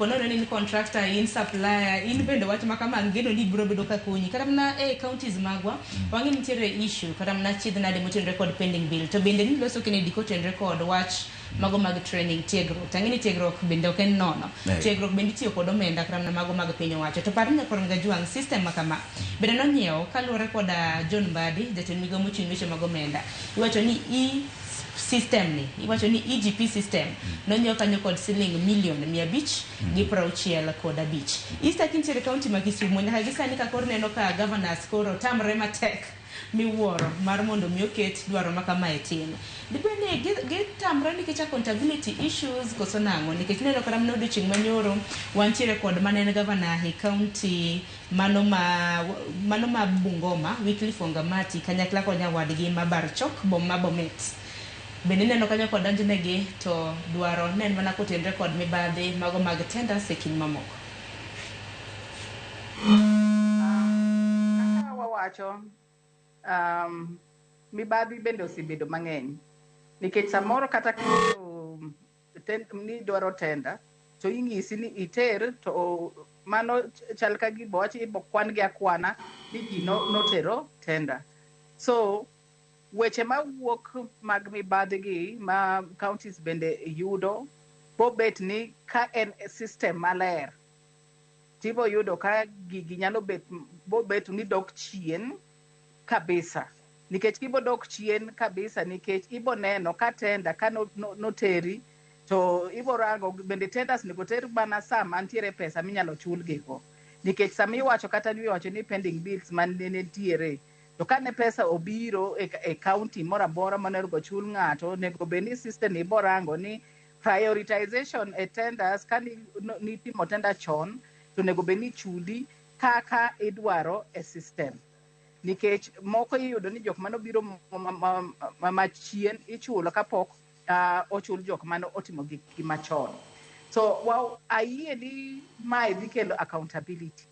Ponono ni in contractor, in supplier, in bende wach ma kama ngeno ni biro bedo ka konyi. Kata mana e counties magwa, wang'e nitiere issue kata mana chiedh nade motenore kod pending bill. To bende ni loso Kennedy kotenore kod wach mago mag training, tiegruok. To ang'e ni tiegruok bende ok en nono. Tiegruok bende itiyo kod omenda kata mana mago mag piny owacho. To par ni Nyakwar Ngajwang' system ma kama bende nonyiew kaluwore koda John Mbadi, jatend migao mochung' weche mag omenda. Iwacho ni e system ni iwacho ni EGP system nonyiew kanyo kod siling milion 565. Easter kintiere county ma Kisumu nyaka gi sani ka koro neno ka governors koro tamre matek miwuoro mar mondo mi oket dwaro ma kama e tim. Dibed ni gitamre nikech accountability issues koso nang'o? Nikech ineno kata mana odiochieng' manyoro wantiere kod mane en governor e county mano ma Bungoma, Wycliffe Wangamati kanyakla kod nyawadgi ma Barchok ma Bomet. Bende ineno kanyo kodonjnegi to dwaro ne en mana kotenre kod mibadhi mago mag tenders e kind mamoko. Kaka wawacho, mibadhi bende osebedo mang'eny nikech samoro kata ni dwaro tender to ing'isi ni iter, to mano chal ka gima wach ibo kwan gi akwana ni ji notero tender. So weche mawuok mag mibadhi gi ma counties bende yudo bobet ni ka en system maler tibo yudo ka gigi nyalo bet bobet ni dok chien kabisa, nikech gibo dok chien kabisa nikech ibo neno ka tender ka noteri to ibo rango bende tenders onego ter mana sama ntiere pesa minyalo chulgi go, nikech sama iwacho kata ni iwacho ni pending bills man ne nitiere, to kane pesa obiro e county moro amora monego chul ng'ato, onego bed ni system ibo rango ni prioritization e tenders ka nitimo tender chon to onego bed ni chuli kaka idwaro e system, nikech moko iyudo ni jok manobiro machien ichulo kapok ochul jok mane otimo gikgi machon. So well, ayie ni mae dhi kelo accountability.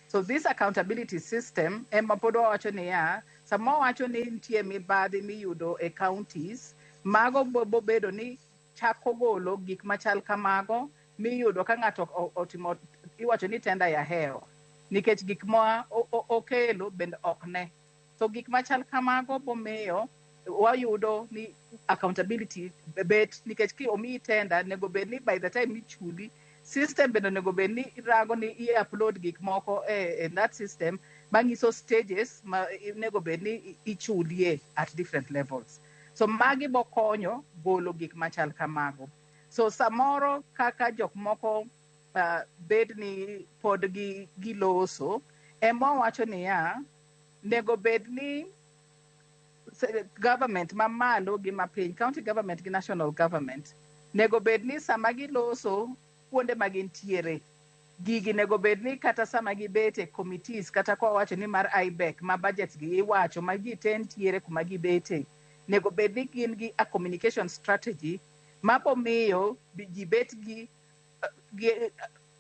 So this accountability system ema pod wawacho niya, sama wawacho ni nitie mibadhi miyudo e counties, mago bobedo ni chako golo gik machal kamago miyudo ka ng'ato otimo iwacho ni tender ya hewa, nikech gik ma okelo bende ok ne. So gik machal kamago bomiyo wayudo ni accountability bet, nikech ki omiyi tender, onego bed ni by the time ichuli, system bende onego bed ni rango ni i upload gik moko e that system manyiso stages ma onego bed ni ichulie at different levels. So magi bokonyo golo gik machal kamago. So samoro kaka jok moko bed ni pod gi giloso ema wawacho niya, nego bed ni government mamalo gi mapiny, county government gi national government, nego bed ni sama giloso kuonde ma gintiere, gigi nego bed ni kata sama gibet e committees, kata kwa wacho ni mar IBEC ma budgets gi iwacho ma ji te ntiere kuma gibete, nego bed ni gin gi a communication strategy mabomiyo ji bet gi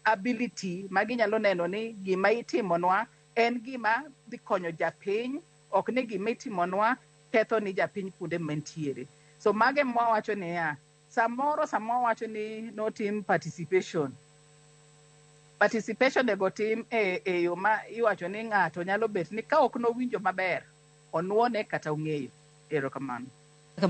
ability ma ginyalo neno ni gima itimonwa en gima dhi konyo japiny, ok ni gima itimonwa ketho ni japiny kuonde mantiere. So mago ema wawacho niya, samoro sama wawacho ni notim participation, participation onego tim e yo ma iwacho ni ng'ato nyalo bet ni ka ok nowinjo maber onuone kata ong'eyo. Erokamano.